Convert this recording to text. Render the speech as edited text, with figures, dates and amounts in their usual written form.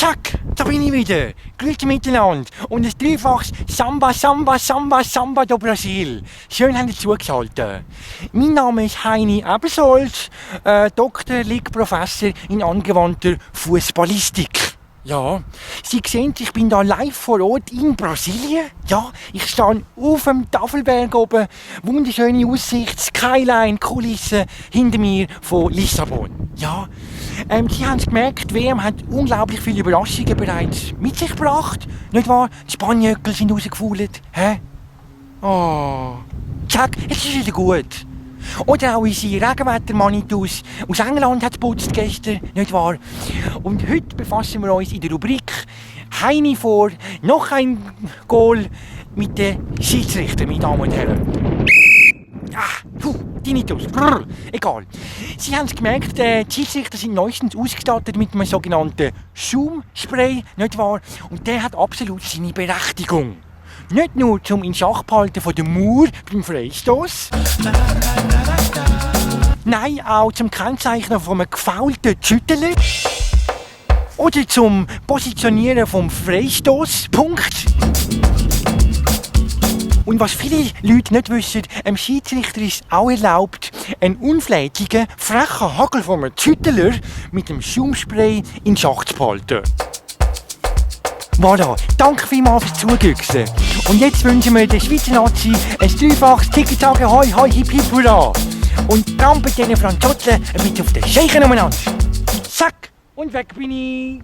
Zack, da bin ich wieder. Grüezi miteinander. Und ein dreifaches Samba, Samba, Samba, Samba do Brasil. Schön habt ihr zugeschaltet. Mein Name ist Heini Ebersolz, Doktor, Professor in angewandter Fußballistik. Ja, Sie sehen, ich bin da live vor Ort in Brasilien. Ja, ich stehe auf dem Tafelberg oben. Wunderschöne Aussicht, Skyline, Kulissen hinter mir von Lissabon. Ja, Sie haben es gemerkt, die WM hat unglaublich viele Überraschungen bereits mit sich gebracht. Nicht wahr? Die Spaniöckel sind rausgefault. Hä? Oh, zack, es ist wieder gut. Oder auch unsere Regenwettermanitus aus England hat geputzt gestern, nicht wahr? Und heute befassen wir uns in der Rubrik Heini vor, noch ein Goal mit den Schiedsrichtern, meine Damen und Herren. Tinnitus, egal. Sie haben es gemerkt, die Schiedsrichter sind neuestens ausgestattet mit einem sogenannten Schaumspray, nicht wahr? Und der hat absolut seine Berechtigung. Nicht nur zum in Schach behalten von der Mauer beim Freistoß. Nein, auch zum Kennzeichnen von einem gefaulten Schüttler. Oder zum Positionieren vom Freistoßpunkt. Und was viele Leute nicht wissen, einem Schiedsrichter ist auch erlaubt, einen unflätigen, frechen Hagel von einem Schüttler mit dem Schaumspray in Schach zu behalten. Voilà, danke vielmals fürs Zugüchsen. Und jetzt wünschen wir der Schweizer Nazi ein dreifaches Tiki-Taka, hoi, hoi, hip, hip, hurra. Und trampelt diesen Franzosen ein bisschen auf den Scheichen umeinander. Zack, und weg bin ich.